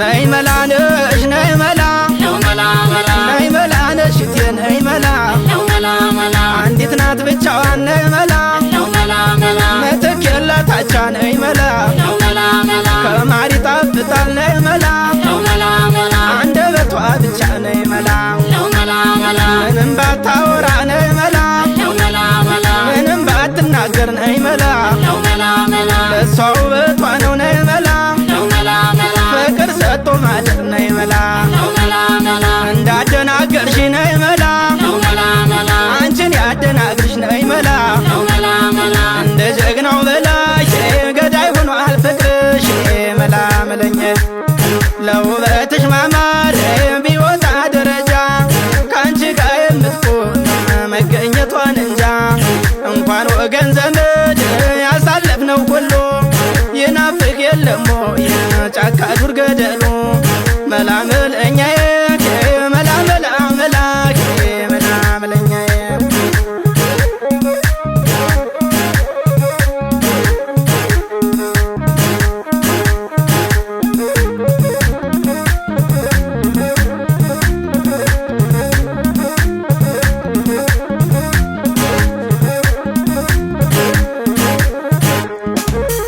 ነይ መላ ነሽ ነይ መላ ነይ መላ ነሽ እቴ ነይ መላ አንዲት ናት ብቻዋን ነይ መላ ምትክ የላት አቻ ነይ መላ ከማር ይጣፍጣል ነይ መላ አንደበቷ ብቻ ነይ መላ ምንም ባታወራ ነይ መላ ምንም ባትናገር ነይ መላ ለእሷ ውበቷ ነው ነይ መላ ፍቅር ሰጥቶ ማደር ነይ መላ እንዳደናገርሽ ነይ መላ አንቺን ያደናግርሽ ነይ መላ እንደ ጀግናው በላይ ገዳይ ሆኗል ፍቅርሽ መላ መለኘ ለውበትሽ ማማር ቢወጣ ደረጃ ካንቺ ጋር የምትቆም መገኘቷን እንጃ እንኳን ወገን ዘመድ ያሳለፍነው ሁሉ ይናፍቅ የለም ወይ ጫካ ዱር ገደሉ መላ መለኛዬ መላ መላ መላ መላ መለኛዬ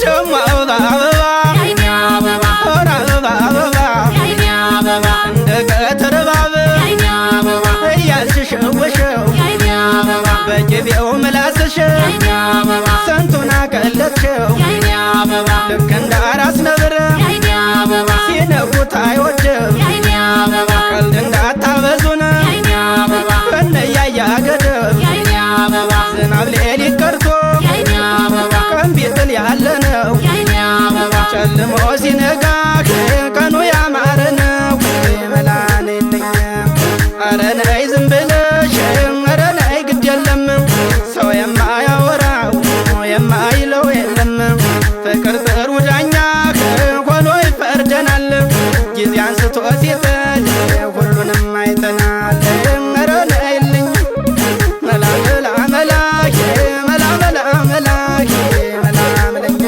ደሞ አበባ አበባ ኧረ አበባ አበባ እንደ ገተር እባብ እያልሽ ሸወሸው በቅቤው ምላስሽ ስንቱን አቀለጥሽው ልክ እንደ አራስ ነብር ሲነኩት አይወድም ቀልድ እንዳታበዙን በነያያ ገደብ ዝናብ ሌሊት ቀርቶ ቀን ቢጥል ያለ ነው ጨልሞ ሲነጋ ቀኑ ያማረ ነው መላ ነይልኝ ኧረ ነይ ዝም ብለሽ ኧረ ነይ ግድ የለም ሰው የማያወራው የማይለው የለም ፍቅር ጥሩ ዳኛ ሆኖ ይፈርደናል ጊዜ አንስቶ ሲጥል ሁሉንም አይተናል ኧረ ነይልኝ መላ መላ መላ መላ መላ መላ መላ መለኛ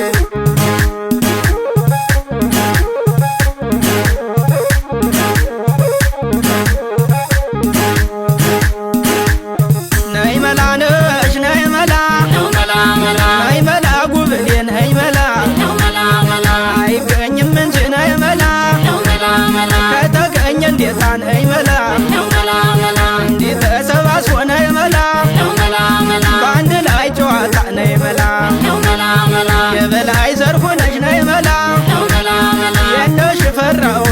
ነይ መላ ነሽ ነይ መላ ነይ መላ ጉብሌ ነይ መላ አይገኝም እንጂ ነይ መላ ከተገኘ እንዴታ ነይ መላ እንዲህ ተሰባስቦ ነይ መላ በአንድ ላይ ጨዋታ ነይ መላ የበላይ ዘር ሆነሽ ነይ መላ የነ ሽፈራው